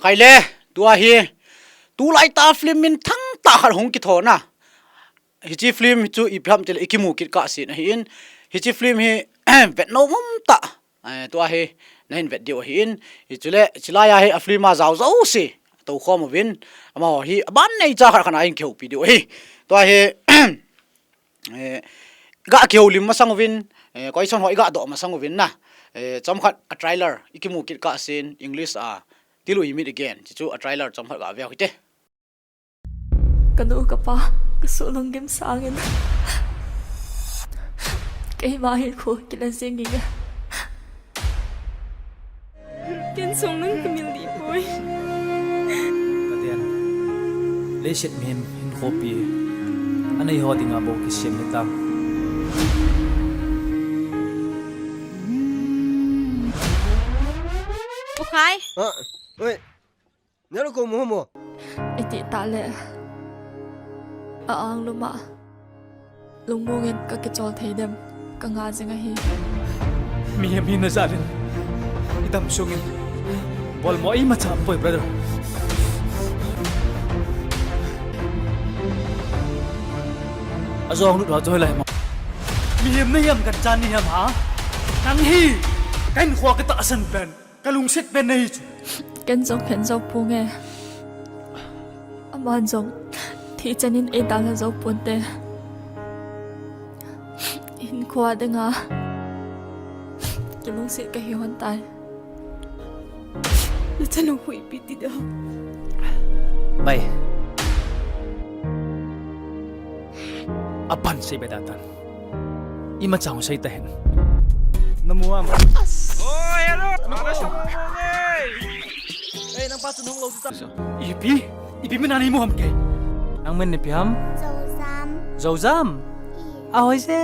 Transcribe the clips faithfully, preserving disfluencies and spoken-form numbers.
Khaile, tua hi, tulai ta film minthang tah khat hung kithona. Hiche film hi chu ipi ham tile ikimu kit kah sen ahin. Hiche film hi vetnom um tah. Eh, tua hi nahin vet diu ahin. Hichule, chulai a hi a film a jao jouse toukhom uvin. Amaho hi aban neicha khat khat a hin kihoupi diu ahi. Tua hi, eh, ga kihoulim masang uvin, eh, question ho iga doh masang uvin na. Eh, chomkhat a trailer ikimu kit kah sen English a, Till We Meet Again. Hichu a trailer chomkhat ga veu hite. Ka nu ka pa, ka suh lunggim sangin keima hin khu kila jing nge. Ken sung nang ka mil di poi. Pathen, leiset mihem hinkhopi anei ho dinga bou kisem hitam. Pu Khai. Ah, oi. Nelo ko mo mo. Iti ta le. A ang luma. Lungmong in ka kichol thei dem, ka nga jing ahi. Mihem hina jal in, i dam sung in, bol mo imacha um poi, brother. Ajong lut ho chu hilai ma. Mihem nahi ham, kanchan nahi ham ha? Nang hi, ka hinkho katahsan pen, ka lungset pen nahi chu. Ken jong phen jou ponge. Aman jong thi chan in eidalha jou ponte. Hinkho dinga kilungset kahi hon tai. Nachanu hui pi ti da. Bai. Apan sei be da tan. Imacha sei tahen. Namu am. Oi, hello. Ei, nang pa chu nung lou ta. Ipi? Ipi min a neimu ham kei? Nang min ipi ham? Jojam. Jojam? I. Ahoi je.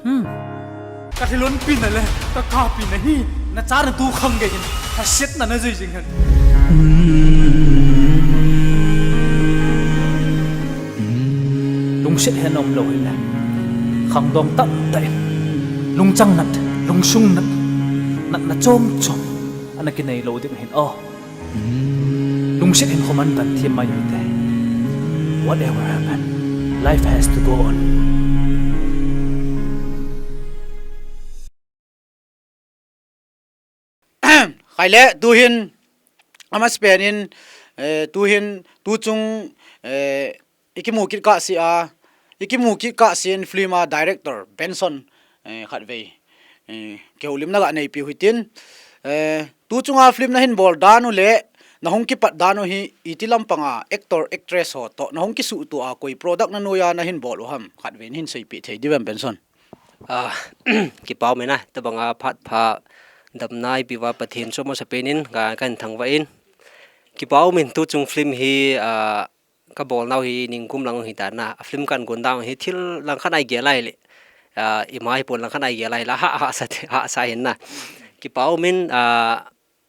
Hmm. Ka thilon pi na le, ka kap pi na hi, nachanu tu khang gei hin, ka set na na jui jing hen. Lungset hen um lou hile, khangdong tamtah in, lungchang nat, lungsung nat, natna chom chom ana kinei lou ding ahin aw. Lungset hin khoman tan thiam mai u hite. Whatever happen, life has to go on. Khaile, tuhin, amasapen in, eh, tuhin, tuchung, eh, ikimu kit kah sea, ikimu kit kah sen film a director Benson, eh, khatvei, eh, kihoulimna ga neipiu hitin, eh, tuchunga film nahin bol dan u le, nahung kipat dan u hi, iti lampanga actor, actress ho toh, nahung kisuhtoh a, koi product na noiya nahin bol u ham, khatvei nahin seipeh thei diu vem Benson. Ah, kipa umin a, tabanga phat pha damna ipi uva Pathen chu amasapen in ka, kahin thangvah in. Kipa umin tuchung film hi, ah, ka bolnau hi ningkum lang hi ta na. A film kan gon dan hi thil langkhat a igel a hile. Ah, ima hi pon langkhat a igel a hile. Ha, ha, sa, ha, sa hin na. Kipa umin, ah,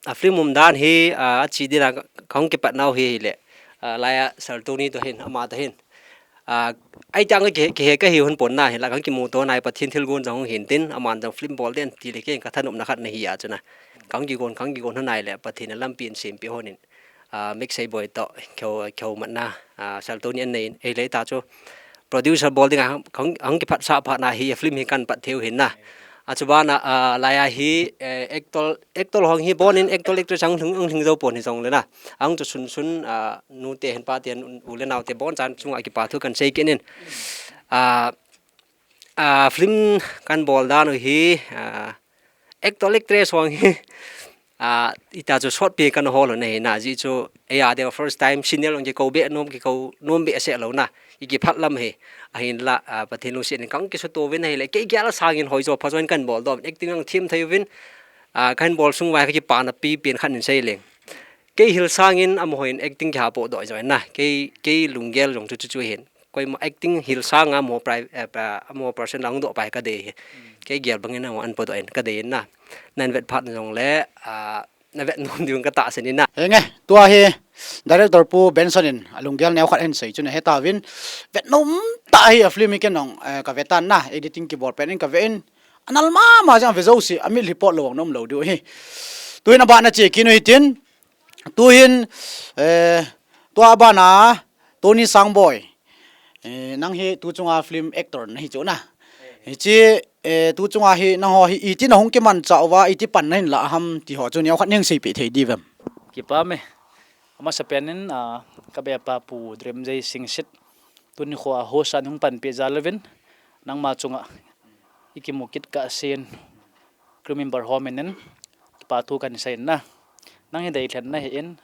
A film um dan hi, ah, achi dinga ka, kahung kipatnau hi, hile. Ah, laiya Sir Tony toh hin, ama toh hin. Ah, ahi tang ka ki, kihe kahi hon pon na, hinla kahung kimuto nai Pathen thilgon jong hung hin tin, aman jong film bol den ti le kei ka thanopna khat nahi a chu na. Kahung kigon, kahung kigon hon nai le Pathen in lampi in sempeh hon in. Ah, Mek Seiboi toh, kihou, kihoumatna, ah, Sir Tony anei, eile ta chu. Producer bol dinga hung, hung kiphatsah phat na hi, film hi kan pat theiu hin na. Achuban a, ah, laiya hi, eh, actor, actor hong hi bon in actor actress hung, hung, hung jou pon hi jongle na. Ahung chu sunsun, ah, nute hin pate hin u le naote bon chan chunga kipa thu kan sei kit in. Ah, ah, film kan bol dan u hi, ah, actor actress hong hi, ah, ita chu sotpi kan hol u na hi na, ajeh chu, eia ding first time, senior jong kikou be nom, kikou nom behseh lou na, i kiphat lam hi, ahinla, ah, Pathen lungset in kahung kisuto uvin ahile, kei gel sangin hoi jo, pha jo in kan bol doh, acting jong them thei uvin, ah, kahin bol sung uva hi ka kipana pipen khat in sei leng. Kei hil sangin amaho in acting kiha podoh jo in na, kei, kei lunggel jong chu, chu, chu hin. Koima acting hil sanga mo pri-, eh, pa, mo person lang doh pai ka dei hi. Kei gel bangin amo an podoh in ka dei in na. Nan vet phat jongle, ah, na vet nom diu ka tahsan in na. Henge, tua hi director Pu Benson in alunggel neo khat ahin sei chu nahe tauvin. Vet nom tah hi a film hi ken jong, eh, ka ve tan na, editing kibol pen in ka ve in. Anal mama jeng ve jouse, amil hi pot lou vang nom lou diu hi. Tuin abana che kit u hitin. Tuhin, eh, tua bana, Tony Sangboi. Eh, nang hi tu chunga film actor nahi chu na. Hichi, eh, tu chunga hi nangho hi iti nahung kimanchah uva, iti pan nahin lah ham ti ho chu neokhat neiseipeh thei diu vem? Kipa me. Amasapen in, ah, ka bepa Pu Dremjai Singsit. Tuni khoa host a nahung panpi jal uvin. Nangma chunga ikimu kit kahsen. Crew member ho min in kipa thu kahin seiyin na. Nang hi deilhen nahin,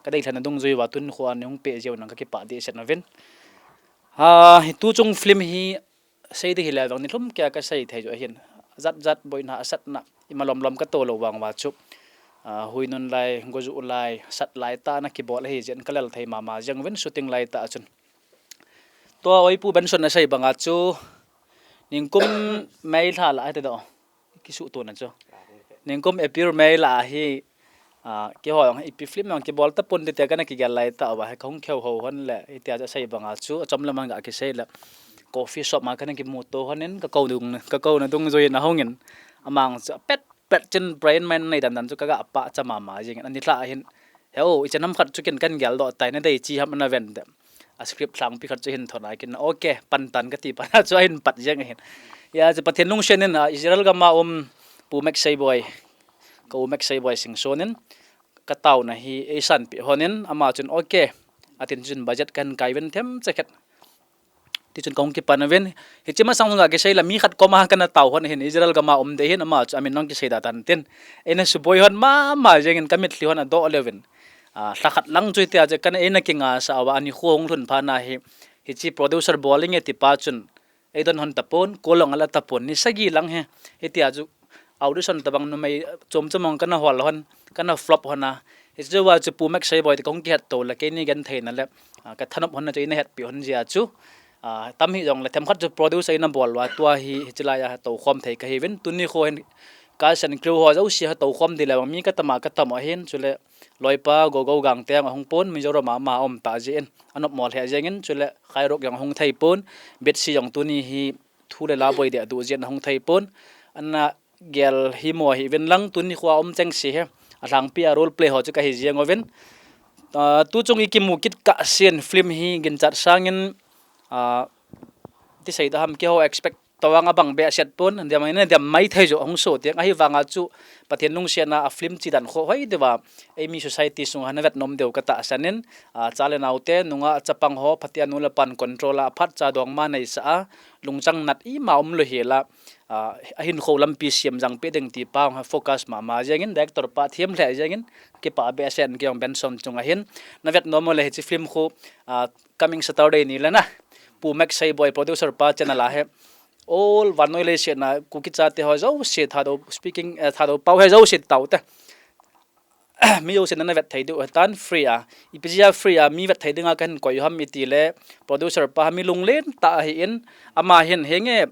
ka deilhen na dungjui uva tuni khoa nahung pe jeh u nang kakipah dehset uvin. Ah, hi tu chung film hi sei ding hileh vang nilhum keiya kasei thei u ahin. Jat jat boina asatna, ima lom lom kato lou vang uva chu. Ah, hui nun lai, go ju lai, sat lai tah a kibol ahi jeh in kalel thei mama jeng uvin shooting lai tah a chun. Tua oi Pu Benson asei banga chu, ningkum May lha lah a hiti doh. Kisuhto na chu. Ningkum April May lah a hi, ah, keiho jong ipi film jong kibol tapon ti tia kana kigel lai tah uva hi kahung kheu ho hon le, hitia chu asei banga chu, achom lam a ga kisei le. Coffee shop ma kana kimuto hon in, kakou dung, kakouna dungjui in ahung in. Amang chu apet pet chin brain mind nei dan dan chu kaga pachat mama jeng in. Ani lha hin, "Heo, ichan ham khat chu ken kahin geldoh tai, nadei chi ham?" ana ven de. A script lhangpi khat chu ahin thon a ken, "Ok, pan tan," kati pan a chu ahin pat jeng ahin. Hia chu Pathen lungset in, ah, Israel gam a um Pu Max Seiboi, ka u Max Seiboi Singson in, ka taona hi eisanpeh hon in, ama chun, "Ok," atin chun budget kahin kai uvin themcha khat. Tichun kahung kipan uvin. Hiche masang sunga kisei le mi khat koma kana tao hon ahin, Israel gam a um ding ahin, ama chu amin jong kisei da tan tin. Eina suboi hon mama jeng in kamitlhi hon adoh lheh uvin. Ah, lha khat lang chu hitia chu kana eina kinga sa uva, ani kho hung lhun phat na hi. Hiche producer bol inge ti pa chun eidon hon tapon, call jong ala tapon, ni sagi lang hi. Hitia chu audition tabang numei chom chom jong kana hol hon, kana flop hon a. Hiche uva chu Pu Max Seiboi toh kahung kihetto le, keini genthei na le, ah, ka thanop hon na chu eina hetpi hon jeh a chu, ah, tam hijongle themkhat chu producer eina bol uva, tua hi, hiche laiya toukhom thei kahi uvin. Tuni kho hin cast and crew ho jouse hi toukhom ding le vang mi katam a katam u ahin, chule loipa Gogo Gangte jong ahung pon, Mizoram a ama aum tah jeh in, anop mo lheh jeng in, chule Khairok jong ahung thei pon, Betsy jong tuni hi thu le la boi deh duh jeh in ahung thei pon, ana gel hi mo hi uvin lang, tuni khoa um cheng si hi, alhangpi a role play ho chu kahi jeng uvin. Ah, tu chung ikimu kit kahsen film hi ginchat sangin, ah, ti sei da ham, keiho expect to vang abang behseh pon, diam mai na diam mai thei jo hung so tiang, ahivanga chu Pathen lungsetna a film chi dan kho hoi deuva, eimi society sunga navet nom diu katahsan in, ah, cha le naote, nungah chapang ho, phatea nu le pan control a, phatcha dongma neisa a, lungchang nat ima umlou hel a, ah, ahinkho lampi siam jangpeh ding ti pa hung focus mama jeng in, director pa thiem lheh jeng in, kipah behseh in keiho Benson chunga hin, navet nom uleh hiche film khu, ah, coming Saturday ni le na, Pu Max Seiboi producer pa channel a hi, all vannoi leiset a Kuki chate ho jouse, Thadou speaking, eh, Thadou pao hi jouse tao te. Mi jousen ana vet thei diu ahitan, free a. Ipi jeh a free a mi vet thei dinga kahin koi u ham iti le, producer pa hi mi lunglen tah ahin, ama hin henge,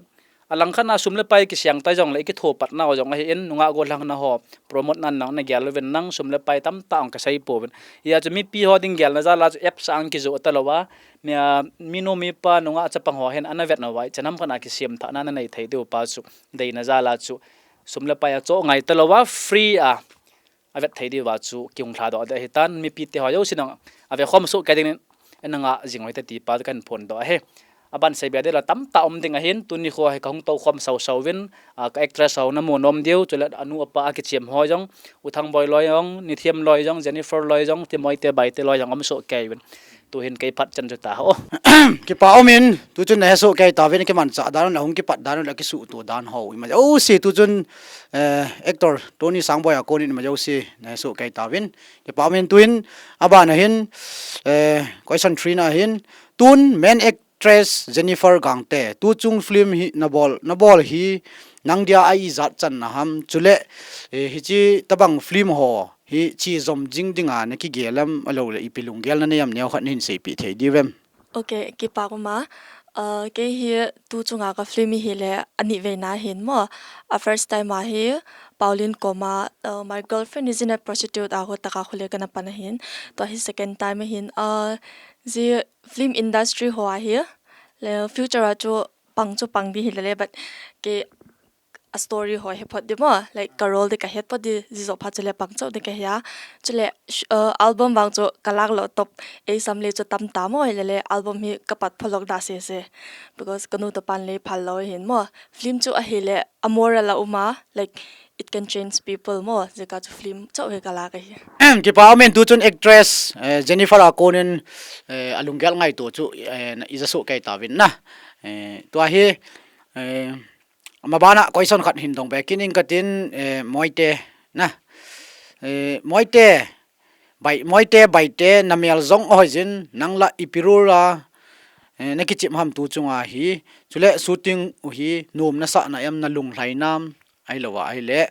alangkhat a sum le pai kiseng tai jongle, ikitho patna u jong ahin, nungah gollhang na ho promote nan nang nagel uvin lang, sum le pai tamtah ong kasei pouvin. Hia chu mipi ho ding gelna jal a chu apps a ong kijoh talou a, mi, ah, minu mipa nungah chapang ho hin ana vet nauva, ichan ham khat a kisem thahna nanei thei diu pa chu deina jal a chu sum le pai a choh ngai talou a, free a avet thei diuva chu kihung lhadoh ding ahitan, mipite ho jousen ong ave khom soh kei ding in, eina ngah jing uvin te ti pa kahin phondoh ahi. Aban seibe ding la tamtah um ding ahin, tuni kho hi kahung toukhom sausau uvin, ah, ka actress ho namu nom diu, chule anu apa a kichem ho jong, U Thangboi loi jong, Nithiam loi jong, Jennifer loi jong, Timoite Baite loi jong um soh kei uvin. Tuhin kei phat chan chu taho. Kipa um in, tuchun nahe soh kei tauvin, kimanchah dan u, nahung kipat dan u, kisuhto dan ho ima jouse tuchun, eh, actor Tony Sangboi a konin ima jouse nahe soh kei tauvin. Kipa um in, tuin, abana hin, eh, question three na hin, tun main actress Jennifer Gangte, tuchung film hi nabol, nabol hi nang dia a ijat channa ham, chule, eh, hiche tabang film ho hi chi jom jing dinga nakigel am, ahilouleh ipi lunggel nanei am, neokhat nahin seipeh thei diu vem? Ok, kipa um a. Ah, kei hi tuchunga ka film hi le ani veina hin mo. A first time a hi Pauline koma, ah, My Girlfriend Isn't a Prostitute a ho tah a khu le kana pan ahin. Tua hi second time ahin. Ah, ji film industry ho a hi le future a chu pang chu pang ding hi le le, but kei A story ho he phot di mo, like ka role di ka het phot di, ji jo pha chule pang chau di ka hia. Chule sh- uh, album vang chu ka lak lo top ei sam le chu tam ta mo, le le album hi ka pat pholok da se se. Because ka nu to pan le phal lo hin mo. Film chu a hi le a moral a uma, like it can change people mo, je ka chu film chau he ka lak a hi. Kipa umin tu chun actress eh, Jennifer a konin eh, a lunggel ngai tu chu eh, i ja su kai ta vin na. Eh, tua hi eh, Mabana question khat hin dong be kin ing katin eh, Moite na. Eh, Moite, bai, Moite, Baite, na mel jong hoi jin, nang la ipirul la, eh, na kichim ham tu chunga hi, chule shooting u hi, nom na sa na em na lung hlai nam, ai lo wa ai le,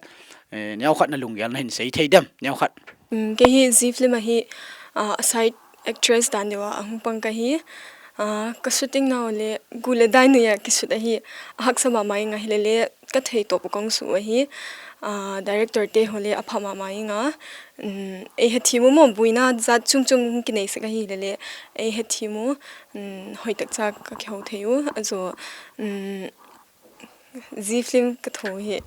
eh, neo khat na lunggel na hin sei thei dem, neo khat. Um, ke hi Zee film a hi uh, a side actress dan dewa a hung pang ka hi. Uh, ka shooting na le gu le dai nuya ki shoot a hi a haksa mama inga hi le le ka thei to pa kong su a hi. Uh, director te ho le a pha mama inga. Um, ei he thimu mo buina jat chung chung ki nei se ka hi le le ei he thimu. Um, hoi tak cha ka ki ho thei u a jo. Um, Zee film ka tho hi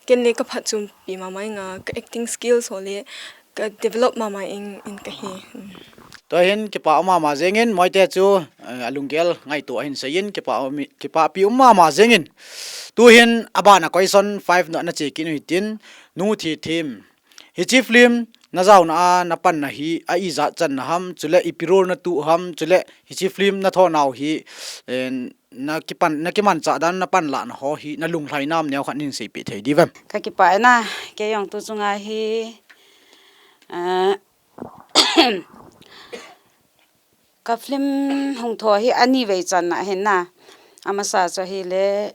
ken le ka phat chumpi mama inga ka acting skills ho le ka develop mama ing in ka hi. Tua hin kipa um mama jengin Moite chu eh, a lunggel ngai tu a hin seiyin kipa um, kipa pi um mama jengin. Tu hin abana question five no na che kin u hitin nu thi thim. Hichi film na jauna a na pan na hi a i jat chan na ham chule ipirul na tu ham chule hichi film na tho nau hi eh, na kipan na kiman cha dan na pan la na ho hi na lung hlai nam neo khat nin sei pi thei di vem. Ka kipa na ke yong tu chunga hi ah, ka film hung tho hi ani vei chan na hin na. Amasa cho hi le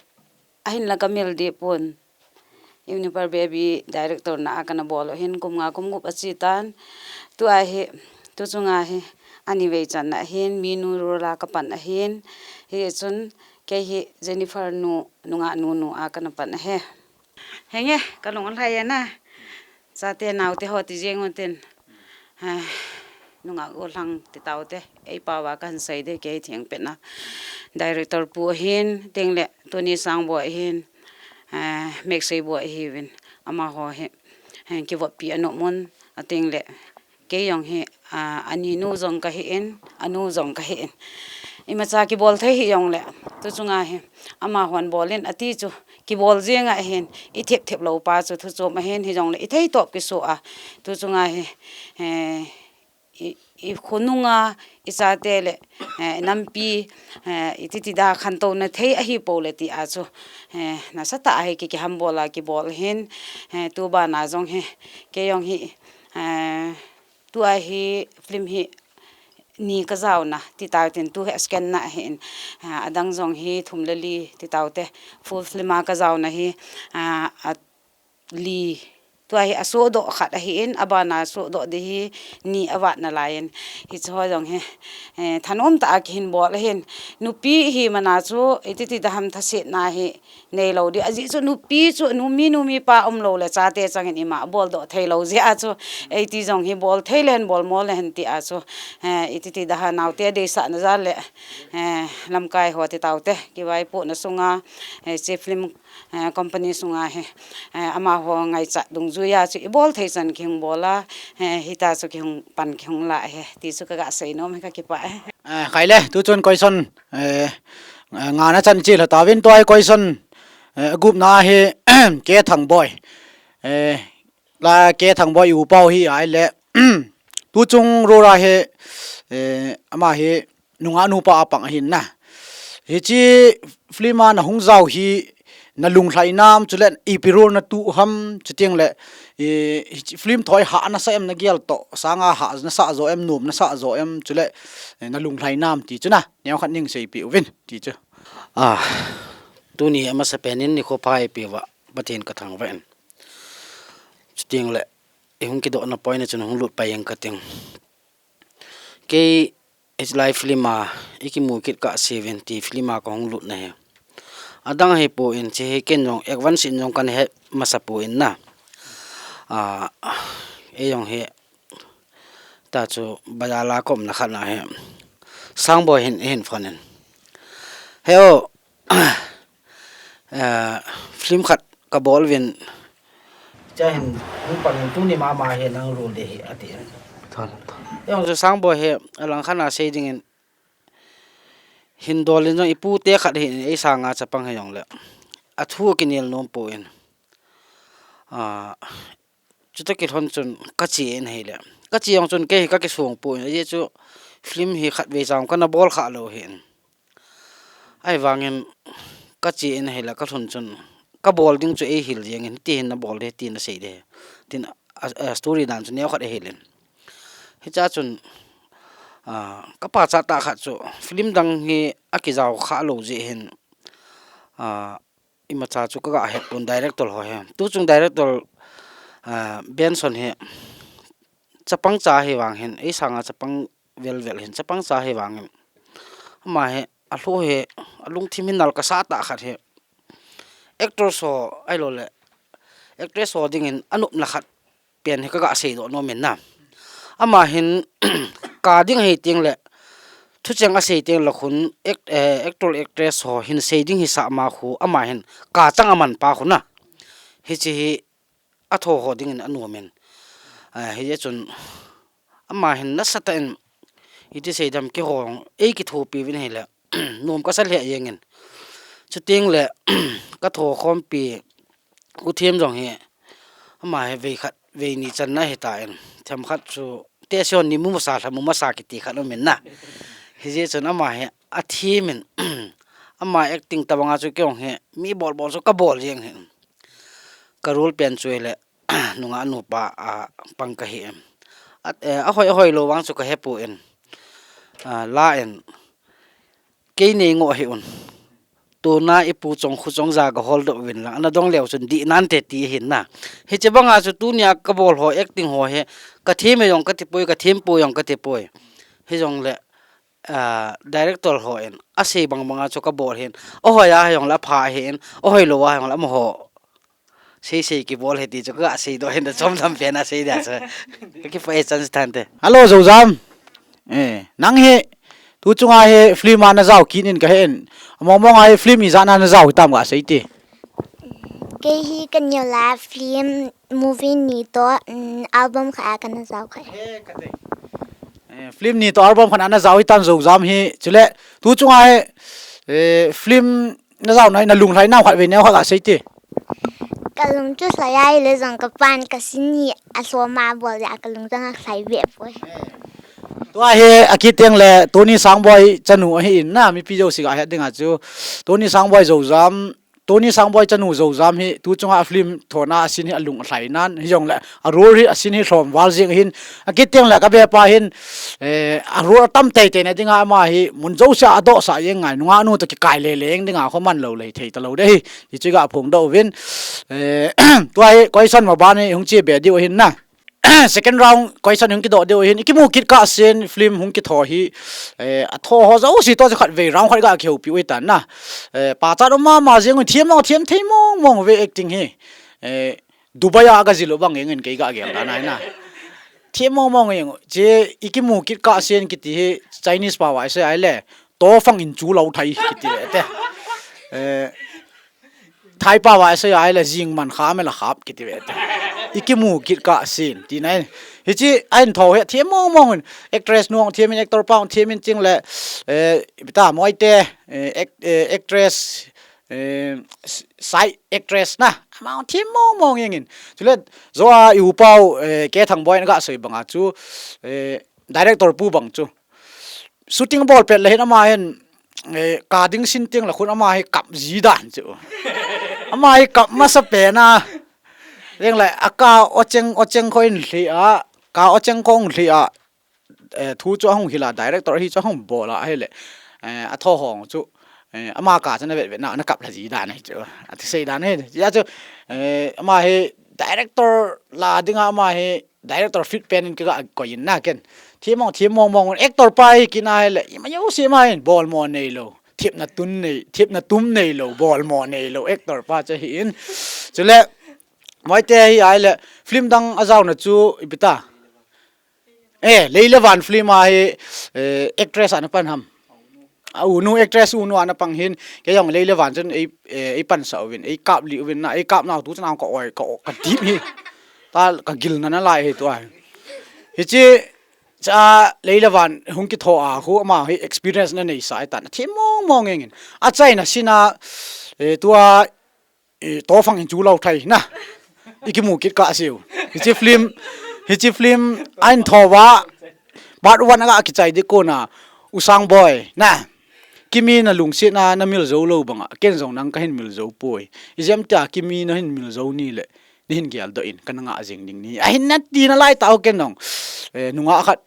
ahin la ka mil di pun. Uniper Baby director na a kana bol u hin kum nga kum gup a chi tan. Tu a hi tu chunga hi ani vei chan na hin mi nu ru la ka pan a hin. Hi chun ke hi Jennifer nu nunga nu nu a kana pan a he. Henge ka lung lai na. Chate naute ho ti jeng un tin. Nunga u lang ti taute ei pa wa kan sai de ke thiang pe na. Director pu hin ting le tuni sang bo hin. Mek sei bo hi vin ama ho hi. Ki vot pi anu mun a ting le ke yong hi. Ani nu jong ka hi in anu jong ka hi in. Ima cha ki bol thei hi yong le tu chunga hi ama hon bol in ati chu. Kibol jeng a hin i thep thep lo pa chu thu chom a hin hi jong le i thei top ki su a tu chunga hi eh, i, i khonunga i chate le eh, nampi eh, i titi da khan to na thei a hi po le ti a chu eh, na sa ta a hi ki ki ham bol a kibol hin eh, tu ba na jong hi ke yong hi eh, tu a hi film hi ni ka jauna ti ta tin tu he scan na hi in adang jong hi thum le li ti taute full film a ka jauna hi a li tu a hi a so do khat a hi in abana so do di hi ni a vat na lai in hi cho jong hi thanom ta a ki hin bol hin nupi hi mana chu i titi da ham tha se na hi nei lo di a ji chu nupi chu numi numi pa um lo le chate changin ima bol do thei lo ji a chu ei ti jong hi bol thei len bol mo le hen ti a chu eh, i titi da ha naute dei sa na ja le eh, lamkai ho ti taute ki vai pu na sunga eh, che film eh, company sunga he eh, ama ho ngai cha dung ju ya chu i bol thei chan ki hung bol a eh, hi ta chu ki hung pan ki hung la he ti chu ka ga sei nom he ka ki pa he. Eh, khai le tu chun question eh, eh, nga na chan chi la ta vin tu ai question eh, gup na he ke thang boy eh, la ke thang boy u pau hi ai le tu chung ro ra he eh, ama he nunga nupa apang ahin na. Hichi film a na hung jao hi na lung hlai nam chule ipi role na tu ham chutiang le film thoi ha na sa em na gel to sanga ha na sa jo em nom na sa jo em chule na lung hlai nam ti chu na neo khat ning sei pi uvin ti chu. Ah, tuni ama sa penin ni kho phai pi va Pathen ka thang va en. Chutiang le i hung kidoh na poi na chun hung lut pai eng ka ting. Kei H L I film a i kimu kit ka seventy film a ka hung lut na he. Adang he po in che he ken jong ek van sin jong kan he masa po in na. A e jong he ta chu bazar la kom na khat na he. Sang boy hin hin phone in. He o film khat kabol uvin. Chahin, hung pang in tuni mama hi nang role de hi ati. Thon, thon. Jong chu Sangboi hi alang khat a sei dingin hin dol in jong ipu te khat hi in ei sanga chapang hi jong le. Athu kinel nom poi. Ah, chuta kilhon chun kache in hile. Kache jong chun kei hi kakisong poi. Ajeh chu film hi khat vei chang kana bol kha lou hi in. Ahivangin kache in hile kalhun chun kabol ding chu eihil jeng in, ti hin nabol de, ti nasei de. Tin a, a story dan chu neo khat eihil in. Hicha chun, ah, kapa cha ta khat chu film dang hi akijao kha lou jeh hin, ah, imacha chu kaga het pon director ho hi. Tu chung director, ah, Benson hi chapang cha hi vang hin, ei sanga chapang vel vel hin, chapang cha hi vang hin. Ama hi, alhu hi, alungthim hin nal kasa ta khat hi. Actor so, ahilou le, actress so dingin anopna khat pen hi kaga seidoh nom in na. Ama hin, ka ding hi ting le, thucheng asei ting le khun, act-, eh, actor actress ho hin sei ding hi sa ma khu, ama hin, ka chang aman pa khu na. Hichi hi, atho ho dingin anom in. Eh, hijeh chun, ama hin nasatah in, iti seidam kihong, ei kithopi uvin hile, nom kasa lheh jeng in. Chuteng le, katho khompi, U Them jong hi, ama hi vei khat, vei ni channa hita in, themkhat chu, tehse hon ni mu masa, lha mu masa kiti khat um in na. Hijeh chun ama hi, athem in, ama acting tabanga chu kei jong hi, mi bol bol chu kabol jeng hi. Ka role pen chu hile, nungah nupa a pang kahi em. At, eh, ahoi, ahoi lou vang chu kahepon. Ah, la in, kei nei ngoh hih un. Tuna ipu chong khu chong ja kahol doh uvin lang, ana dong leu chun dih nante ti ahin na. Hiche banga chu tunia kabol ho, acting ho hi, kathem e jong kati poi, kathem poi jong kati poi. Hijongle, ah, director hon asei bang banga chu kabol hin, ahoi a hijongle apha ahin, ahoi lou a hijongle amaho sei sei kibol hi ti chu kasei doh hin, chomlam pen a sei dia chu. Kakipah e, chance thante. Hello, Joujam. Eh, nang hi, tu chunga hi film a najao kit in kahen. Mong mong a hi film ijat na najao hitam kasei te. Kei hi ka new life film movie ni toh, mm, album khat a kana jao kha. Eh, film ni toh album khat a najao hitan Joujam hi. Chule, tu chunga hi, eh, film najao na, nalung lhai nau khat vei neo khat kasei te. Kalung chu lhai ahile jong kapan kasin hi alhom a bol jeh a kalung jong alhai be poi. Tua hi akit teng le Tony Sangboi chanu ahin na, mipi jouse gahet dinga chu. Tony Sangboi Joujam, Tony Sangboi chanu Joujam hi, tu chunga film thona asin hi alung alhai nan, hijongle a role hi asin hi lhom val jing hin, akit teng le kabe pa hin, eh, a role atam tei tei na dinga ama hi, mun jouse a adohsah jeng ngai, nungah nu toh kikai le leng dinga khoman lou le thei talou de hi, ti chu kaphong doh uvin, eh, tua hi question ma ban hi hung che be diu ahin na. Second round question hung kidoh diu ahin, ikimu kit kah sen film hung kitho hi, eh, atho ho jouse toh chu khat vei round khat ga kihoupi u hitan na. Eh, pachat um mama jeng u, thiam mong, thiam thei mong mong uve acting hi. Eh, Dubai a gajil u bang jeng in kei gagel dan ahi na. Thiam mong mong jeng u, che ikimu kit kah sen kiti hi Chinese pao a isei ahile, to fang in chu lou thai kiti ve te. Eh, Thai pao a isei ahile jing man kha me la khap kiti ve te. Ikimu kit kah sen, ti na in. Hichi ahin tho hi, thiam mong mong in. Actress nu thiam in, actor pa thiam in ching le, eh, ipi ta, Moite, eh, act-, eh, actress, eh, s-, side actress na. Ama thiam mong mong jeng in. Chule, jo a i u pao, eh, Kethang Boi in gasei banga chu, eh, director pu bang chu. Shooting bol pet le hin ama hin, eh, ka ding sin teng le khun ama hi kap ji dan chu. Ama hi kap masa pen a. Jeng le, a ka ocheng, ocheng kho in lhi a, ka ocheng kho in lhi a, eh, thu chu ahung hil a, director hi chu ahung bol a, ahile, eh, atho hong chu, eh, ama ka chu na vet vet na, na kap lha ji dan ahi chu. Ati sei dan ahi. Hia chu, eh, ama hi director la dinga ama hi director fit pen in kaga koi in na ken. Thiam mong, thiam mong mong, actor pa hi kina ahile, ima jouse ma hin, bol mo neilou. Thipna tun nei, thipna tum neilou, bol mo neilou, actor pa chu ahin. Chule, Moite hi ahile, film dang ajaona chu, ipi ta. Eh, Lei le Van film a hi, eh, actress a na pan ham. A unu actress unu ana pang hin, kei jong lei le van chun ei, eh, ei pansa uvin, ei kap li uvin na, ei kap nau tu chun ang ka oi, ka, ka dip hi. Ta ka gil na na lai hi tu ai. Hichi, cha lei le van hung kitho a, hu ama hi experience na nei sa ai tan. Thi mong mong engin. A chaina sina, eh, tua eh, to fang in chu lo thai na. I kimu kit ka siu. Hichi film, hichi film ain tho va. Part one aga kichai di ko na. Usang boy na. Kimi na lungsi na na mil zo lo banga. Ken zong nang ka hin mil zo poi. I jam tia kimi na hin mil zo ni le. Ni hin gel do in ka na nga jing ding ni. A hin na ti na lai ta o ken nong. Eh, nunga khat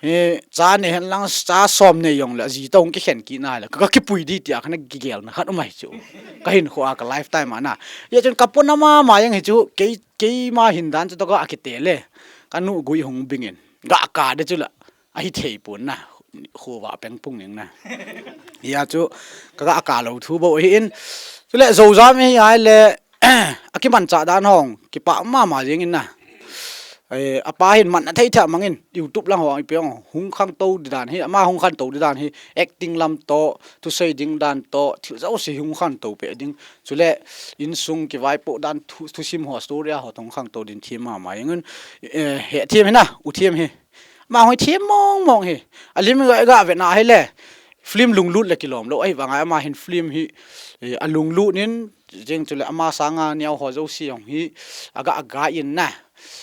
He, cha nei hen lang, cha som nei jong le, ji tong kikhen kit na le, ka, ka kipui di tia, ka na kigel na khat um ai chu. Ka hin khua ka lifetime a na. Ya chun ka pon ama ma jeng hi chu, kei, kei ma hin dan chu to ka akite le. Ka nu gui hung bingin. Ga ka de chu la. Ahi thei pun na. Khua peng pung ning na. Ya chu, ka ga ka lo thu bo hi in. Chu le, zo za mi ai le, akiman cha dan hong, kipa ma ma jeng in na. Eh, apa hin man na thei thei mangin YouTube lang ho ipi ong hung khang to di dan hi, ama hung khang to di dan hi, acting lam to, thusei ding dan to, thil zo si hung khang to pe ding. Chule insung kivaipo dan thu, thusim ho story ho tong khang to din thim ma ma ing. Eh, he thim hi na, u thim hi. Ma hoi thim mong mong hi. Alim ga ga ve na hi le. Film lunglut le kilom lo. Ai vanga ama hin film hi, eh, alunglut nin Jing chule ama sanga niau ho zo si jong hi aga aga in na.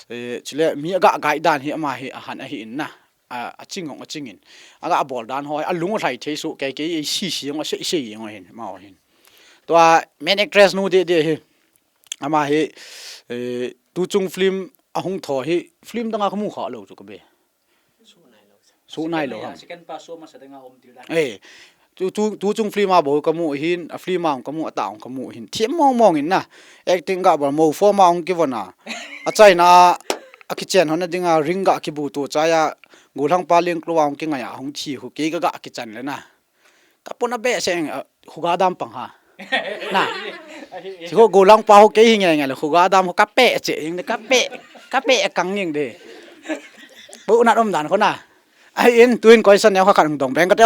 Eh, chule mi aga aga dan hi ama hi ahan ahi in na. A, aching jong aching in. Aga abol dan ho, alung lai thei su kei kei si si jong ase si jong hin, ma ho hin. Tua main actress nu de de hi. Ama hi, eh, tu chung film ahung tho hi, film danga kamu kha lo chu ka be. Su nai lo ham. Second part su masa ding a um ti la. Eh, tu, tu, tu chung film a bo kamu hin, a film a kamu, a ta kamu hin. Thim mong mong in na. Acting ga bol mo form a ong kivon a. A chaina, a kichen hon a ding a ring ga kibu tu chaya. Gulang pa ling klo a ong kingai a hung thi hu kei ga ga kichan le na. Ka pon a be seng, ah, huga dam pang ha. Na. Si ho golang pa ho kei hi nge nge le huga dam ho ka pe che, ing de ka pe, ka pe kang ing de. Bu na rom dan ko na. Ai in tuin koi san ne ho khan dong beng ka te.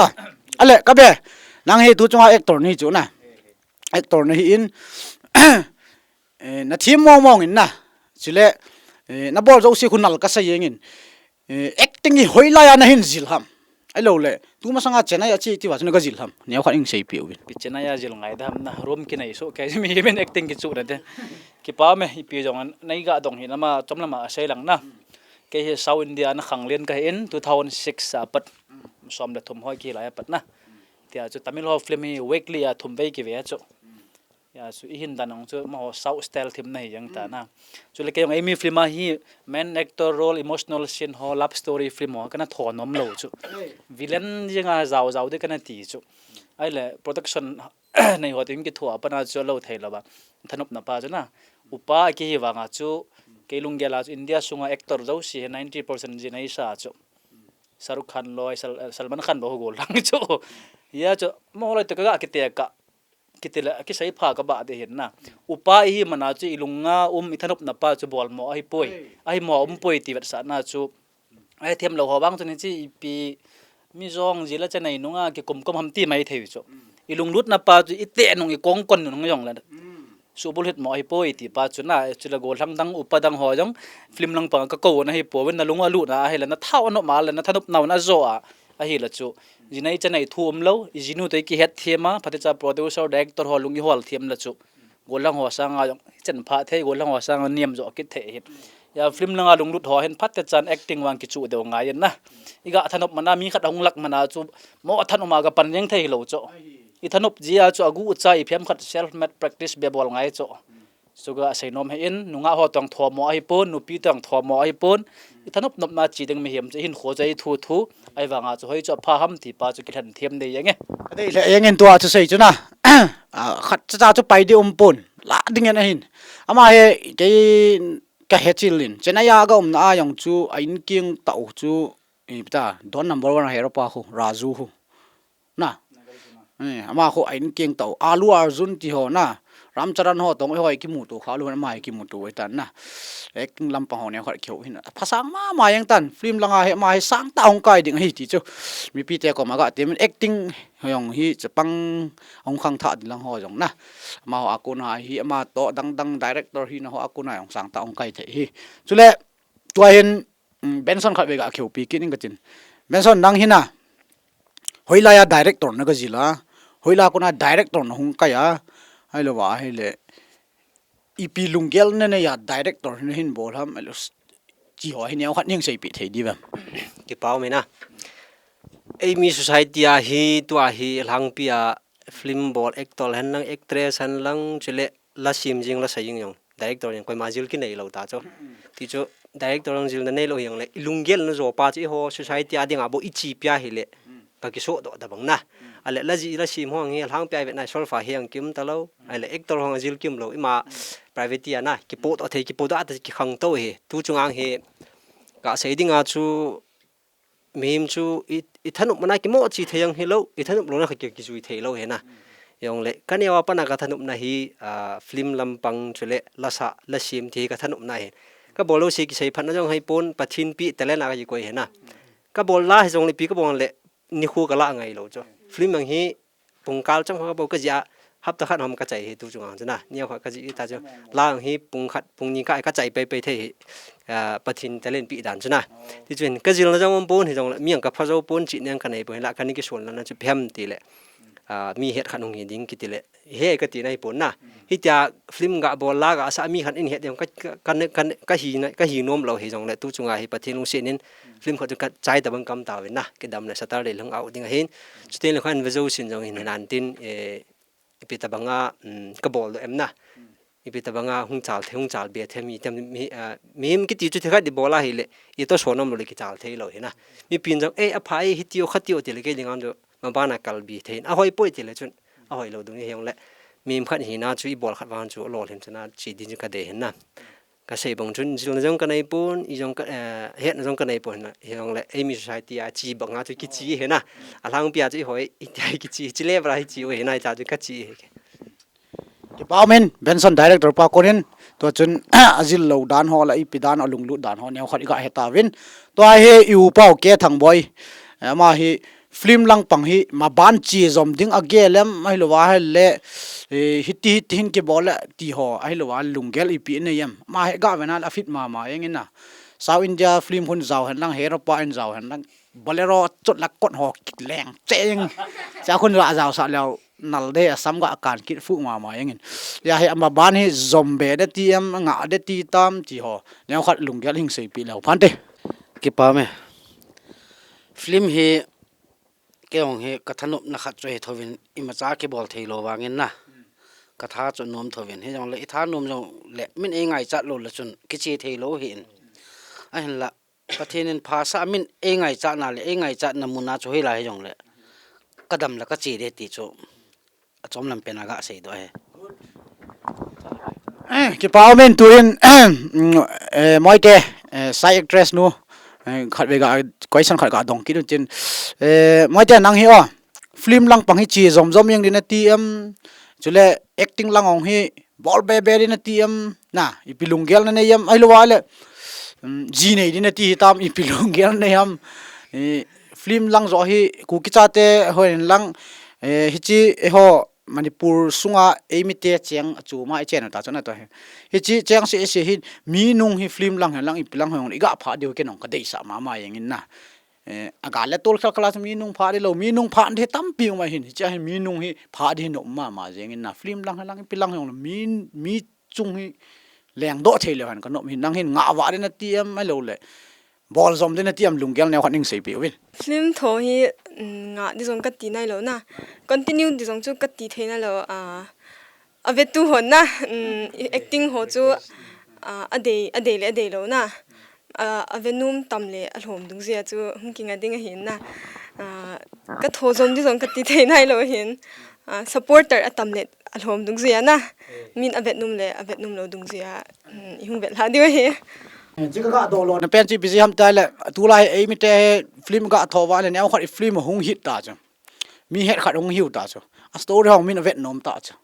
Ale ka be. Nang hi tu chunga actor ni chu na. Actor ni hi in. Eh, na thim mong mong in na. Chule, eh, na bol zo si khun nal ka sa yeng in. Eh, acting hi hoilai a na hin zil ham. Ai lo le, tu masanga Chennai a chi ti va chu na ga zil ham. Neo khat ing sei pi uvin. Pi Chennai a zil ngai dam na room ki nei so ke mi men acting ki chu na te. Ki pa me ipi jong an nei ga dong hi na ma chom lama a sei lang na. Ke hi South India na khang len ka hin two thousand six a pat. Som le thum hoi ki lai a pat na. Tia chu Tamil ho film hi weekly a thum vei ki ve chu. Ya, chu i hin dan ong chu, ma ho South style thim na hi jeng ta na. Chu le kei ong eimi film a hi, main actor role, emotional scene ho, love story film ho, kana tho nom lo chu. Villain jeng a zau zau de kana ti chu. Ai le, production nei ho tim ki thua pana chu lo thei lo ba. Thanop na pa chu na. Upa ki hi vanga chu, kei lunggel a chu India sunga actor zo si he ninety percent ji nei sa chu. Shahrukh Khan lo, Sal-, Salman Khan lo go lang chu. Ya chu, ma ho lo te ka ga ki te ka. Kiti le, kisei pha ka ba de hin na. Upa i hi mana chu i lunga um i thanop na pa chu bol mo ahi poi. Ahi mo um poi ti vet sa na chu. Ai them lo ho bang chu ni chi i pi mi jong ji la cha nei nunga ki kum kum ham ti mai thei chu. I lunglut na pa chu i te nung i kong kon nung jong la. Su bul hit mo ahi poi ti pa chu na chu la go lang dang upa dang ho jong film lang pa ka ko na hi po ven na lunga lu na ahi la na thau no ma la na thanop na na zo a. Ahi la chu, jinei chanei thu um lo, i jinu te ki het thiam a, phatecha producer, director ho lung i hol thiam la chu. Golang ho sanga jong, chen pha thei, golang ho sanga niam jo kit thei hin. Ya film langa lunglut ho hin phatecha acting vang ki chu deu ngai na. I ga thanop mana mi khat hung lak mana chu, mo thanop ma ga pan jeng thei lo chu. I thanop ji a chu agu cha i phiam khat self made practice be bol ngai chu. Suga sei nom he in, nunga ho tong tho mo ahi pon, nupi tong tho mo ahi pon. I thanop nop na chi ding mi hiam chu hin kho chu i thu thu. Ai vanga chu hoi chu pha ham ti pa chu ki lhen thiam dei yang e. Ka dei le yang in tua chu sei chu na. A, khat cha cha chu pai di um pon. La ding en ahin. Ama he kei ka he chil in. Chennai a ga um na a jong chu a in king tau chu i ta don number one a he ro pa khu, Raju khu. Na. Eh, ama khu a in king tau. Allu Arjun ti ho na. Ramcharan ho toh eiho kimuto khalou, ama hi kimuto ahitan na. Acting lampang ho neokhat kihou hin. Phasang mama jeng tan, film langa hi ama hi sangtah a hung kai ding ahi ti chu. Mipite koma ga temin acting jong hi chapang hung khangthah ding lang ho jong na. Amaho a kona hi ama toh dangdang director hina ho a kona jong sangtah a hung kai thei ahi. Chule tua hin, um, Benson khatvei ga kihoupi kit ing katin. Benson, nang hina, hoilai a director na gajil a, hoilai a kona director na hung kai a, ahilou va ahile, ipi lunggel nanei a director nahin bol ham, ahilou, ti ho hi neokhat neiseipeh thei diu vem? Kipa um e na. Eimi society a hi tua hi alhangpi a film bol actor hen lang, actress hen lang, chule la sem jing, la sa jing jong director jong koima jil kinei lou ta chu. Ti chu director jong jilna neilou hijongle, ilunggel na jo pa chu eiho society a dinga bou ichepi ahile, ka kisodoh tabang na. Ahile la jih la sem ho hi alhangpi a ivet na solfa hi jong kium talou. Ahile actor ho jong jil kium lou, ima private a na kipodoh thei, kipodoh a ta kikhangtou hi. Tu chunga hi kasei dinga chu, mihem chu i, ithanopna kimohche thei jong hilou, ithanop louna kha ki, kijui thei lou hi na. Jongle kaneo a pat a kathanopna hi, ah, film lampang chule lasa, la sem ti hi kathanopna hi. Kabol lou se kisei phatna jong hipon, Pathen pi talent a kakikoi hi na. Kabol la hijongle ipi kabol le nikho kala ngai lou chu. Film jong hi pungkal chang ho bou kajih a, hapta khat hom kachai hi tu chunga chu na. Neokhat kajih ta chu. La jong hi pung khat, pung ni kah kachai pei pei thei hi. Ah, Pathen talent pi dan chu na. Ti chun kajilna jong umpon hijongle mi jong kapha jou pon, chihna jong kanei pon, la kani kisun lana chu phem tile, ah, mi het khat hung hi ding kitile, he katina hipon na. Hitia film gabol la gasa mi khat in het ding ka, ka, ka, ka, kahi na, kahi nom lou hijongle tu chunga hi Pathen lungset in film khat chu kachai tabang kamtauvin na, kidam le Saturday lhung out ding ahin. Chuteng le khan ve jousen jong hin hinan tin, eh, ipi tabanga, um, kabol doh em na. Ipi tabanga hung chal thei, hung chal be thei mi tem mi, ah, mihem kiti chu thikhat ibol ahile, itoh so nom lou le kichal thei lou hi na. Mipin jong, eh, apha e, hitiu khatiu tile kei dinga chu maban a kalbi thei in. Ahoi poi tile chun, ahoi lou dung hijongle. Mihem khat hina chu ibol khat vang chu lolhin chu na, che ding chu kadei hin na. Kasei bang chun, jilna jong kanei pon, ijong ka, eh, hetna jong kanei pon na, hijongle, eimi society a che banga chu kiche hi na. Alhangpi a chu ihoi, iti a kiche, che le bra hi che u hi na, icha chu kache hi. Kipa um in, Benson director pa konin, tua chun, ajil lou dan ho la ipi dan, alunglut dan ho, neokhat iga hetauvin. Tua hi i upa u K Thangboi, ama hi, film langpang hi maban che jom ding agel em, ahilou va ahile, eh, hiti hiti hin kibol le ti ho, ahilou va lunggel ipi nei em. Ama hi ga vena le afit mama jeng in na. South India film hun jao hen lang, hero pa in jao hen lang, Bolero chot la kot ho kileng cheng. Cha khun la jao sa leu nal de, asam ga kan kit fu mama jeng in. Ya hi amaban hi jom be de ti em, nga de ti tam ti ho. Neokhat lunggel hin seipeh leu phante. Kipa me. Film hi Kei jong hi kathanopna khat chu hi thouvin imacha kibol thei lou vangin na. Katha chu nom thouvin. Hijongle itha nom jongle min eingaichat lou le chun kiche thei lou hi in. Ahinla Pathen in phasah min eingaichat na le eingaichat na mun a chu hoilai hijongle kadam le kache de ti chu achom lam pen a gasei doh ahi. Eh, kipa um in tuin, eh, Moite, eh, side actress nu, eh, khatvei ga, question khat ga dong kit un tin. Eh, Moite nang hi o, film langpang hi che jom jom jeng ding nati em, chule acting lang ong hi bol be be ding nati em, na, ipi lunggel nanei em, ahilou va le, um, ji nei ding nati hitam, ipi lunggel nei em, eh, film lang jo hi, Kuki chate hon lang, eh, hiche, eiho, Manipur sunga eimite cheng achom a ichen u ta chun ato hi. Hiche cheng seh seh hin mi nung hi film lang hen lang ipi lang hon iga phah diu kei nong kadeisah mama jeng in na. Eh, aga le tol khel khel a chu mi nung phah ding lou, mi nung phah ding tampi um ahin. Hiche a hin mi nung hi phah ding hi nom mama jeng in na. Film lang hen lang ipi lang hon mi, mi chung hi lengdoh thei leu hen kanom hin nang hin ngah vah ding nati em ahilou le. Bol jom ding nati em lunggel neo khat ning seipeh uvin. Film tho hi, mm, ngah ding jong kati nailou na. Continue ding jong chu kati thei nailou, ah, avetu hon na, mm, acting ho chu, ah, adei, adei le adei lou na. Ah, avenom tam le alhom dungjuia chu hung kinga ding ahin na. Ah, katho jom ding jong kati thei nailou hin. Ah, supporter atam le alhom dungjuia na. Min avetnom le avetnom lou dungjuia, mm, ihung vetlha diu ahi. Chika ga doh lou na pen chu ipi jeh ham tile, tulai eimite hi film ga tho va le neo khat i film hung hit ta chu. Mi het khat hung hiu ta chu. A story hung min avetnom ta chu.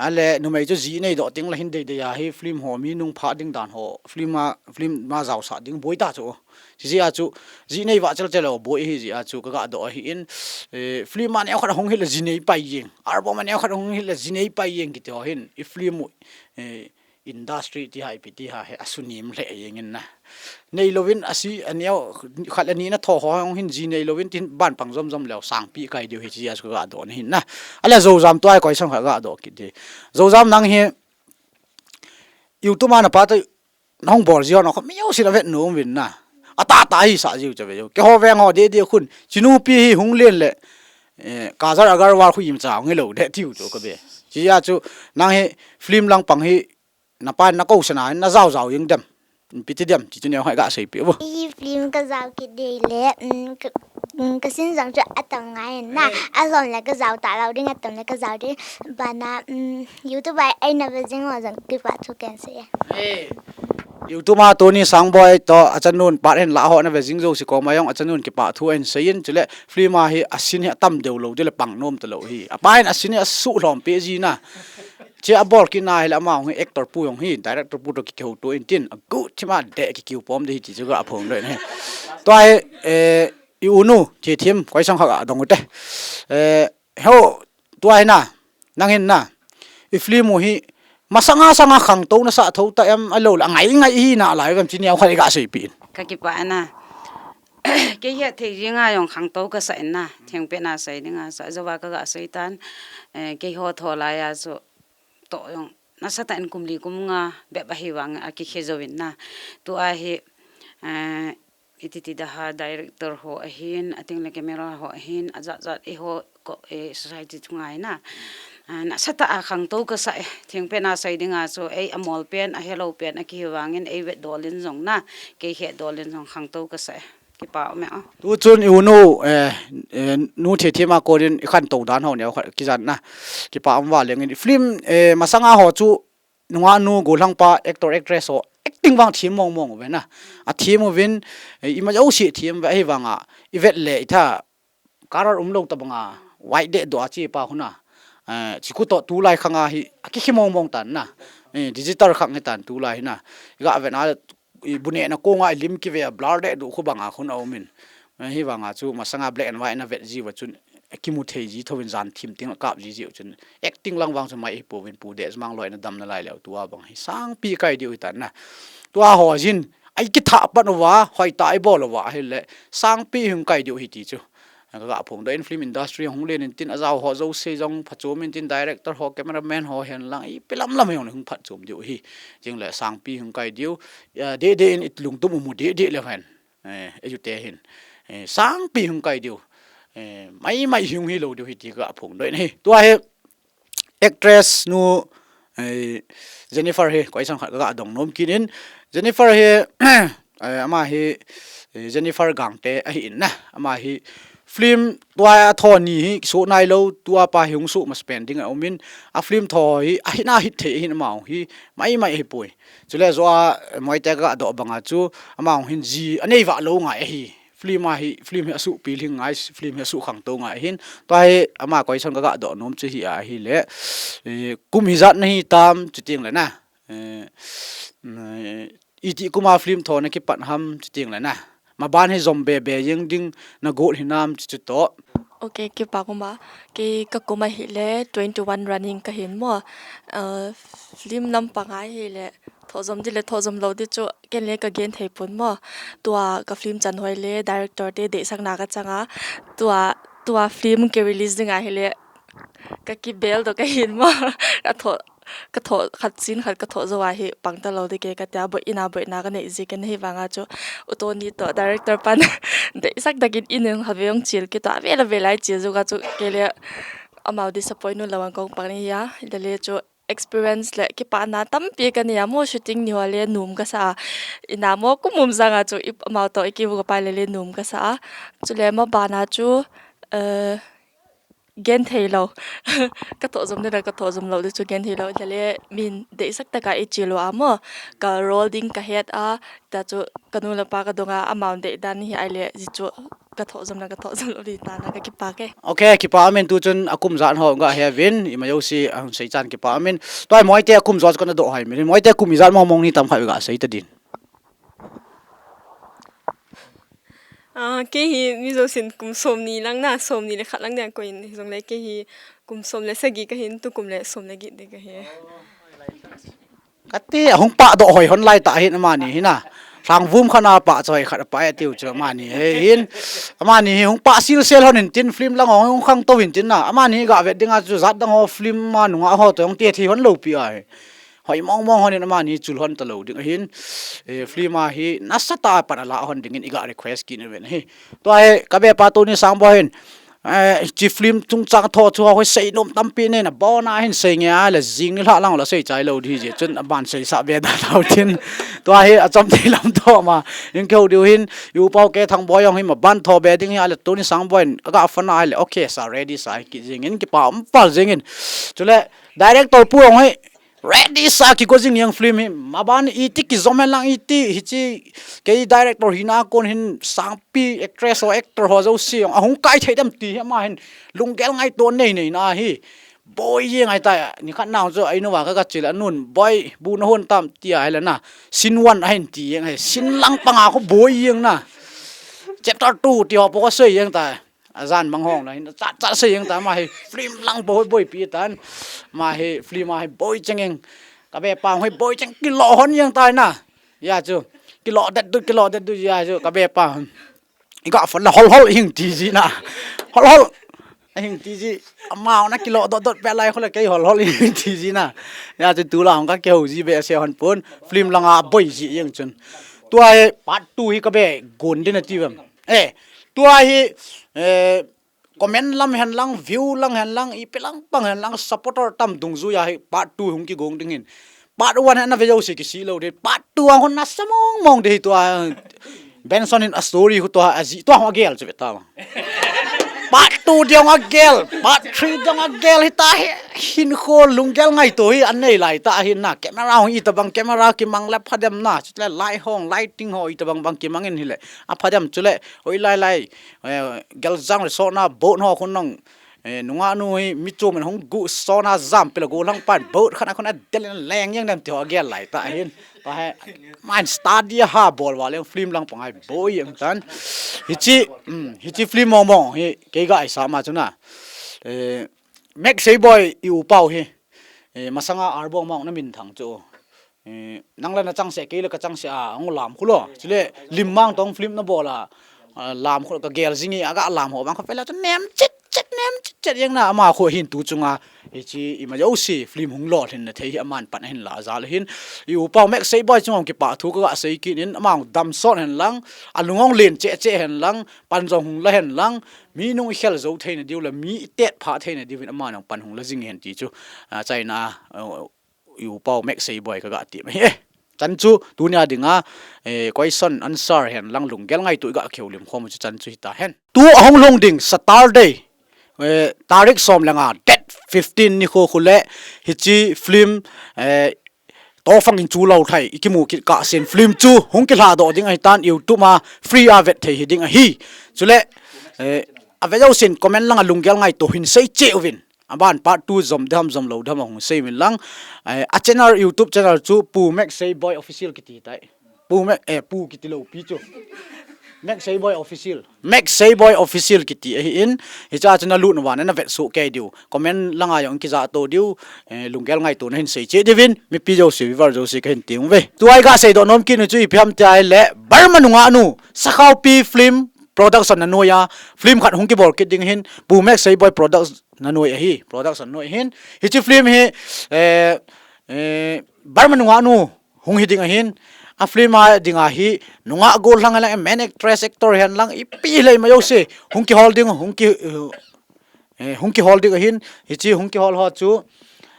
Ale numei chu ji neidoh ting la hin deidei a hi film ho mi nung pha ding dan ho, film a, film ma jaosah ding boi ta chu. Chijeh a chu ji nei vah chelchel ho boi hi jeh a chu ka gah doh ahi in, eh, film a neokhat hung hile ji nei pai jeng, album a neokhat hung hile ji nei pai jeng kiti ho hin i film u, eh, industry ti ha ipi ti ha hi asunem lheh jeng in na. Neilouvin asi aneo khat le ni na tho ho hung hin ji neilouvin tin ban pang jomjom leu sangpi kai diu hi chijeh a chu ka gah doh na hin na. Ale Zouzam tua hi koisang khat gah doh kit di. Zouzam nang hi YouTube a na pa ta nahung bol ji ho na kho miu sin a vet nom uvin na. Atah tah hi sa jiu cha ve jiu. Keiho veng ho deh deh khun. Chinupi hi hung len le, eh, Kajal Agarwal khu im cha nge lou deh tiu chu ka be. Chijeh a chu nang hi film lang pang hi na pa na kou sana na jao jao jeng dem. Ipi ti dem. Chi chu neo hai gah seipeh vo. I film ka jao kit dei le, um, ka, um, ka sin jang chu atam ngai na. Alom le ka jao ta lou ding, atam le ka jao ding. Bana, um, YouTube a eina ve jing ho jong kipah thu kahin sei e. Eh, YouTube a Tony Sangboi toh achanun part hin la ho na ve jing jouse koma jong achanun kipah thu ahin sei in, chule film a hi a scene hi atam deu lou ding le pang nom ta lou hi. Apa hin a scene hi asuh lhom peh ji na. Che abol kit na hile ama jong hi actor pu jong hi director pu toh kikihouto in tin agu thim a deh kikiu pom ding hi ti chu ka phong doh in ahi. Tua hi, eh, i unu Thethim koisang khat a dong u te. Eh, Ho, tua hi na, nang hin na, i film u hi, masanga sanga khangtou na sah thou ta em, alou le, angai ngai hi na lai vem chi neo khat i gah seipeh in. Ka kipah na. Kei hi thei jing a jong khangtou ka sa in na, thengpet na sei ding a sa, jouva ka gah sei tan, eh, keiho tho lai a chu, toh jong, nasatah in kum li kum nga, bep ahi vang, akikhe jou in na. Tua hi, eh, iti ti da ha director ho ahin, ating le camera ho ahin, ajat jat eiho ko, eh, society chunga hi na. Ah, nasatah a khangtou ka sa e, thengpet na sei ding a chu, ei amol pen, ahelou pen, akihi vang in, ei vet dol in jong na, kei het dol in jong khangtou ka sa e. Kipah um e a. Tu chun i unu, eh, eh, nu Thethim a kon in i khantou dan ho neo khat kijan na. Kipah um va leng in film, eh, masanga ho chu nungah nu golhang pa actor actress ho acting vang thim mong mong uve na. Athim uvin, eh, ima jouse thim uve ahi vang a, i vet le i tha Color um lou ta banga, white deh doh a che pa khu na. Eh, chi khu toh tulai khang a hi, akikhe mong mong tan na. Eh, digital khang hi tan tulai hi na. I gah vet na, i bu neh na kong a i lim kive a blur deh doh khu banga khu na um in. Eh, hi vang a chu masanga black and white na vet ji uva chun, kimu thei ji thou in jan thim ting a kap ji ji u chun. Acting lang vang chu mai hi pouvin pu Desmang loi na dam na lai leu tua bang hi. Sangpi kai diu hi tan na. Tua ho jin, ai kithah pat uva, hoi ta i bol uva, hi le, sangpi hung kai diu hi ti chu. Ka gah phong doh in film industry hung len in tin ajao ho jouse jong phachom in tin director ho, cameraman ho hen lang ipi lam lam jong hung phachom diu hi. Jing le sangpi hung kai diu, eh, deh deh in i lungtum u mu deh deh le hen. Eh, eiju te hin. Eh, sangpi hung kai diu. Eh, mai mai hung hi lou diu hi ti ka gah phong doh in hi. Tua hi actress nu, eh, Jennifer hi, koisang khat ka gah dong nom kit in. Jennifer hi, eh, ama hi, eh, Jennifer Gangte ahi in na. Ama hi film tua a tho ni hi, kisoh nai lou, tua pa hi hung soh ma spending a um in. A film tho hi, ahin a hit thei hin ama hi, mai mai hi poi. Chule jo a, eh, moite ka gah doh banga chu, ama hin ji, anei vah lou ngai ahi. Film a hi, film hi asuh pilhing ngai, film hi asuh khangtou ngai hin. Tua hi ama koisang ka gah doh nom chu hi a hi le, eh, kum hijat na hi tam, chuting le na. Eh, mm, iti kum a film tho na kipat ham, chuting le na. Maban hi jom be be jeng ding na got hinam chu chu toh. Ok, kipah um a. Kei ka kum ahi le twenty one running ka hin mo. Eh, film lam panga hi le. Tho jom di le tho jom lou di chu ken le ka gen thei pon mo. Tua ka film chan hoi le director te deisakna ka chang a. Tua, tua film ke release ding a hi le ka kibel doh ka hin mo. Ka tho, ka tho khat sin khat ka tho jou a hi pang ta lou di ke ka tia boi ina boi na ka nei ji ken hi vang a chu. U Tony toh director pan deisak takin in in khat ve ong chil ke tua ve la ve lai chil jou ka chu ke le amau disappoint nu lou ang kong pang ni ya. Ila le chu experience le kipana tampi ka nei a mo shooting ni ho le num ka sa a. Ina mo kum um jang a chu i, amau toh i kivu ka pai le le num ka sa a. Chule maban a chu, eh, gen thei lou. Ka tho jom ni le ka tho jom lou di chu gen thei lou. Ila le min deisak taka i chil u a mo. Ka role ding ka het a. Ta chu ka nu le pa ka dong a amau dei dan hi ai le ji chu Ka thoh jom na, ka thoh jom lou di ta na, ka kipa ke. Okay, kipa amin, tu chun akum ijat ho ga he vin, ima jouse ahung sei chan kipa amin. Tua hi Moite akum ijat kana doh hai min. Moite kum ijat mong mong ni tam khat ga sei ta din. Ah, kei hi mi jousen kum som ni lang na, som ni le khat lang dia koiyin, hijongle kei hi kum som le sagi kahin, tukum le som le get di kahi. Kati, ahung pah doh hoi hon lai ta hin amani hi na. Lhangvum khat na pah choi khat pah e tiu chu amani hi hin. Amani hi hung pah sil sel hon hin tin film lang hung khang to hin tin na. Amani ga vet ding a chu jat dang ho film ma nunga ho to hung te thi hon lou pi a hi. Hoi mong mong hon in amani chul hon ta lou ding ahin. Eh, film a hi nasatah a pan ala hon ding in iga request kit in aven hi. Tua hi ka be pa Tony Sangboi hin. Eh, chi film chungchang tho chu hoi sei nom tampi nei na bon a hin sei nge a le jing ni hla lang la sei chai lou di je chun aban sei sa be da lau tin. Tua hi achom thei lam tho ma. In keu diu hin, i u pau K. Thangboi jong hi ma ban tho be ding hi a le Tony Sangboi hin aga phone a le okay sa ready sa hi kit jing in kipa um pal jing in. Chule director pu jong hi ready sa kigo jing jeng film hi, maban iti kijom hen lang iti, hichi kei director hina kon hin sangpi actress ho actor ho jouse jong ahung kai thei dem ti hi ama hin lunggel ngaito nei nei na hi. Boi jeng ahi ta, nikhat nau chu a in uva ka, ka chil a nun, "Boi, bu na hon tam?" ti a hi le na. "Scene one ahin," ti jeng ahi. Scene lang panga khu boi jeng na. "Chapter two," ti ho po ka sei jeng ta. Ajan mang hong la hin, chat chat sei jeng ta, ama hi film lang boi boi pi tan. Ama hi film a hi boi cheng jeng. Ka be pa hi boi cheng kilo hon jeng ta na. Ya chu. Kilo det du, kilo det du ya chu. Ka be pa. I ga phone la hol hol hing ti ji na. Hol hol. Hing ti ji. Amau na kilo dot dot pe lai khu le kei hol hol hing ti ji na. Ya chu tu la hong ka keu ji be se hon pon. Film lang a boi ji jeng chun. Tua hi part two hi ka be gon din ati vem. Eh, tua hi, eh, comment lam hen lang, view lang hen lang, ipi lang pang hen lang, supporter tam dungjuiya hi part two hung kigong ding hin. Part one hi ana ve jouse kisih lou ding. Part two a hon nasa mong mong ding hi tua. Benson hin a story khu tua, ajih tua hung agel chu ve ta ma. Part two ding hung agel, part three ding hung agel hi ta hi, hin khu lunggel ngaito hi anei lai ta hin na. Camera hung itabang camera kimang le phadem na, chule light hong, lighting ho itabang bang kimang in hi le. A phadem chule, oi lai lai, eh, Geljang Resort na boat ho khun nong, eh, nungah nu hi mi chom in hung gu sona jam pela gu lang pan boat khat a khun a del in leng jeng dem ti ho agel lai ta hin. Ta hi, man study ha bol va leng film lang pangai boi jeng tan. Hichi, um, hichi film mong mong hi kei ga i sa ma chu na. Eh, Max Seiboi i u pau hi. Eh, masanga Arbong mong na min thang chu. Eh, nang la na chang se, kei la ka chang se a, hung lam khu lo. Chule, lim mang tong film na bol a, ah, lam khu ka gel jing i, aga lam ho bang khu pela chu nem chet chet, nem chet chet jeng na ama khu hin tu chunga. Hichi ima jouse film hung lolhin na thei hi aman pan hin la jal hin. I u pau Max Seiboi chunga hung kipa thu ka ga sei kit in ama hung dam sot hen lang, alung hung len che che hen lang, pan jong hung la hen lang, mi nung i khel jo thei na diu le, mi i tet pha thei na diu in ama nung pan hung la jing hen ti chu. Ah, China, ah, i u pau Max Seiboi ka ga ti mai. Eh, chan chu tunia dinga, eh, question answer hen lang lunggel ngaito i ga keu lim khom chu chan chu hi ta hen. Tu ahung lhung ding Saturday, eh, tarik som le nga, date fifteen ni khu khu le hichi film, eh, Tofang in chu lo thai, i kimu kit ka sin film chu hung kilha doh ding ahi tan YouTube ma free a vet thei hi ding ahi. Chule, eh, a ve jouse in comment lang a lunggel ngaito hin sei che uvin. Aban part two jom dem jom lou dem hung sei min lang. Eh, a channel, YouTube channel chu Pu Max Seiboi Official kiti tai. Pu Max, eh, Pu kiti lou pi chu. Max Seiboi Official. Max Seiboi Official kiti ahi in. Hicha chu na lut na van na vet su kei diu. Comment langa jong kija to diu. Eh, lunggel ngaito na hin sei che diuvin. Mipi jouse, viewer jouse ka hin ti ung ve. Tua i ga sei doh nom kit nu chu ipi ham ti a le. Burma nungah nu. Sakhaopi Film Production na noi a. Film khat hung kibol kit ding hin. Pu Max Seiboi Production na noi ahi, production noi hin. Hichi film hi, eh, eh, Burma nungah nu hung hi ding ahin. A film a ding ahi, nungah gollhang hen lang, main actress, actor hen lang, ipi le ima jouse, hung kihol ding, hung ki, eh, hung kihol ding ahin. Hichi hung kihol ho chu,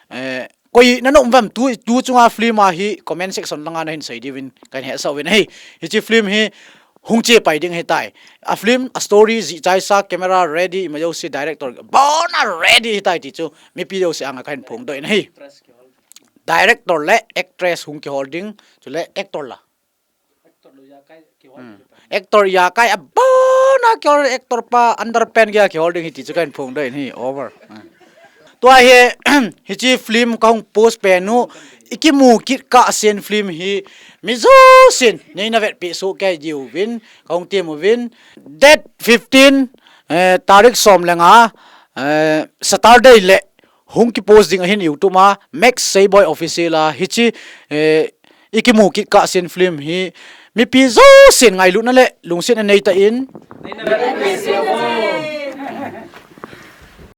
eh, koi na nom vem tu, tu chunga film a hi comment section langa na hin sei diuvin, kan hetsah uvin ahi. Hichi film hi, hung che pai ding ahi tai. A film, a story, jih chai sa, camera ready, ima jouse director, bon a ready ahi tai ti chu, mipi jouse anga ka hin phongdoh in ahi. Director le actress hung kihol ding, chule actor la. Hmm. Actor ijakai a bon Kona kihol actor pa underpant geiya kihol ding hi ti chu kahin phongdoh in hi over. Tua hi, hiche film kahung post pen u, ikimu kit kahsen film hi, mi jousen neina vetpeh soh kei diuvin, kahung tem uvin, date fifteen, eh, tarik som le nga, eh, Saturday le, hung kipost ding ahin YouTube a, Max Seiboi Official a, hiche, eh, ikimu kit kahsen film hi, mipi jousen ngailutna le lungsetna neitah in,